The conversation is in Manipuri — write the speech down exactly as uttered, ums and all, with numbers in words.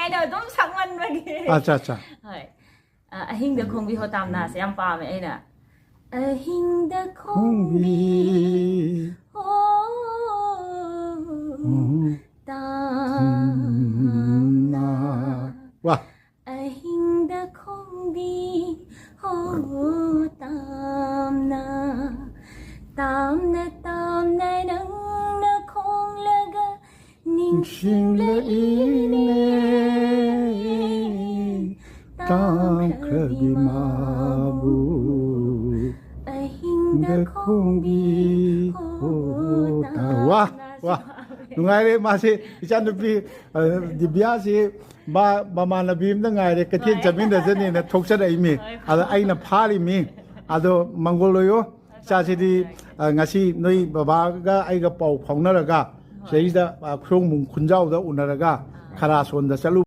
ꯑꯩꯅ ꯑꯗꯨꯝ ꯁꯛꯃꯟꯕꯒꯤ꯫ ꯑꯠꯆꯥ ꯑꯠꯆꯥ꯫ ꯍꯣꯏ꯫ ꯑ, ꯑꯍꯤꯡꯗ ꯈꯣꯡꯕꯤ ꯍꯣ ꯇꯥꯝꯅꯥꯁꯦ ꯌꯥꯝ ꯄꯥꯝꯃꯦ ꯑꯩꯅ꯫ ꯑꯍꯤꯡꯗ ꯈꯣꯡꯕꯤ ꯈꯣꯡꯕꯤ ꯍꯣ ꯎꯝ꯫ ꯇꯥꯝꯅꯥ꯫ ꯋꯥ꯫ ꯑꯍꯤꯡꯗ ꯈꯣꯡꯕꯤ ꯍꯣ ꯇꯥꯝꯅꯥ꯫ ꯇꯥꯝꯅ ꯇꯥꯝꯅ ꯅꯪꯅ ꯈꯣꯡꯂꯒ ꯅꯤꯡꯁꯤꯡꯂꯛꯏꯅꯦ꯫ ꯇꯥꯝꯈ꯭ꯔꯕꯤ ꯃꯥꯕꯨ꯫ ꯑꯍꯤꯡꯗ ꯈꯣꯡꯕꯤ ꯍꯣ ꯇꯥꯝꯅꯥ꯫ ꯋꯥ, ꯋꯥ꯫ ꯅꯨꯡꯉꯥꯏꯔꯦ ꯃꯥꯁꯦ꯫ ꯏꯆꯥꯅꯨꯄꯤ, ꯑ, ꯗꯤꯕ꯭ꯌꯥꯁꯤ ꯃꯥ ꯃꯃꯥꯟꯅꯕꯤ ꯑꯃꯗ ꯉꯥꯏꯔꯦ, ꯀꯩꯊꯦꯜ ꯆꯠꯃꯤꯟꯅꯖꯅꯤꯅ ꯊꯣꯛꯆꯔꯛꯏꯃꯤ꯫ ꯑꯗ ꯑꯩꯅ ꯐꯥꯔꯤꯃꯤ꯫ ꯑꯗꯣ ꯃꯪꯒꯣꯜ ꯑꯣꯏꯌꯣ꯫ ꯏꯆꯥꯁꯤꯗꯤ, ꯑ, ꯉꯁꯤ ꯅꯣꯏ ꯕꯕꯥꯒ ꯑꯩꯒ ꯄꯥꯎ ꯐꯥꯎꯅꯔꯒ ꯁꯤꯗꯩꯁꯤꯗ, ꯑ, ꯈꯨꯔꯣꯡꯕꯨꯡ ꯈꯨꯟꯖꯥꯎꯗ ꯎꯅꯔꯒ ꯈꯔꯥꯁꯣꯟꯗ ꯆꯠꯂꯨ꯫